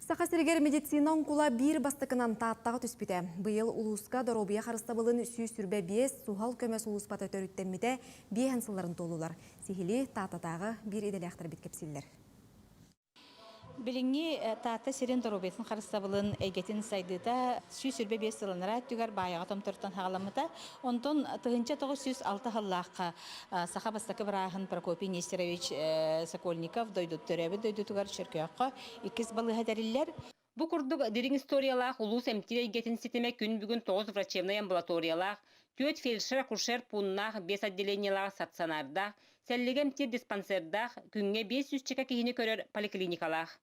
Саха сиригэр медицина оҥкула биир бастакынан Тааттаҕа түспүтэ. Быйыл улууска доруобуйа харыстабылын 125 суһал көмө сулууспата төрүттэммитэ биэһэн сылларын туолулар. Сиһилии Тааттатааҕы биир идэлээхтэрбит кэпсииллэр. Билиҥҥи Таатта сирин доруобуйатын харыстабылын эйгэтин сайдыыта 125 сылынара өттүгэр Баайаҕа томтортон саҕаламмыта. Онтон 1906 сыллаахха саха бастакы бырааһын Прокопий Нестерович Сокольников дойду төрөөбүт дойдутугар Чөркөөххө иккис балыыһа тэриллэр. Бу курдук дириҥ историялаах улуус эмтиир эйгэтин ситимэ күн бүгүн тоҕус врачебнай амбулаториялаах, түөрт фельдшер-акушер пууннаах, биэс отделениелаах стационардаах, сэллигэ эмтиир диспансердаах, күҥҥэ 500 чека киһини көрөр поликлиникалаах.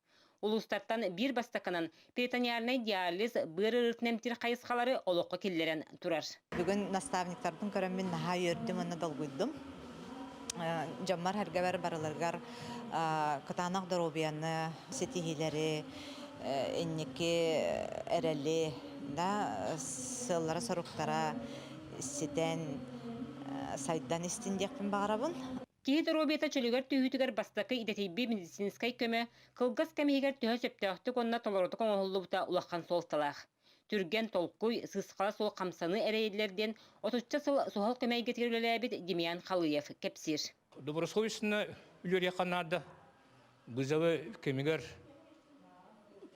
Улуустартан биир бастакынан перитониальнай диализ быар ыарыытын эмтиир хайысхалары олоххо киллэрэн турар. Бүгүн наставниктарбын көрөммүн наһаа үөрдүм уонна долгуйдум. Дьоммор-сэргэбэр барыларыгар кытаанах доруобуйаны, ситиһиилэри, инники эрэли да сыаллара-соруктара ситэн сайдан истин диэхпин баҕарабын. Киһи доруобуйата чөлүгэр түһүүтүгэр бастакы идэтийбит медицинскэй көмө кылгас кэм иһигэр төһө сөптөөхтүк уонна толорутук оҥоһуллубута улахан суолталаах. Түргэн толкуй, сыысхала суох хамсаныы эрэйиллэр диэн отучча сыл суһал көмө эйгэтигэр үлэлээбит Демьян Халыев кэпсиир. Добросовестно үлэлиэххэ наада. Вызовы кэмигэр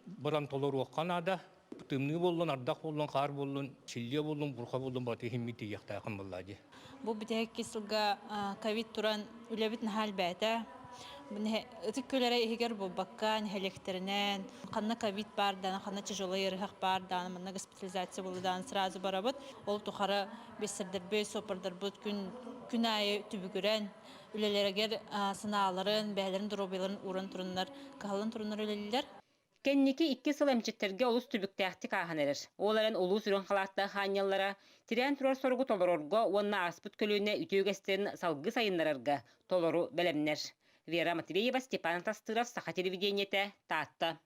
баран толоруохха наада. Тымныы буоллун, ардах буоллун, хаар буоллун, силлиэ буоллун, бурха буоллун барыта иһиммит тиийиэхтээхин буоллаа дии. Бу бүтэһик сылга ковид туран үлэбит наһаа элбээтэ. Ытык көлөрө иһигэр буолбакка, нэһилиэктэринэн, ханна ковид баар даҕаны, ханна тяжелый ыарыһах баар даҕаны, манна госпитализация буолла даҕаны сразу барабыт. Ол тухары биэссэрдэрбит, суоппардарбыт күн, күн аайы түбүгүрэн, үлэлэригэр санааларын, бэйэлэрин доруобуйаларын ууран туруннар, кыһаллан туруннар үлэлииллэр. Кэнники икки сыл эмчиттэргэ олус түбүктээхтик ааһан эрэр. Ол эрэн улуус үрүҥ халааттаах хаанньаллара тирээн турар соругу толорорго уонна ааспыт көлүөнэ үтүө үгэстэрин салгыы сайыннарарга толору бэлэмнэр. Вера Матвеева, Степан Тастыров, Саха телевидениетэ, Таатта.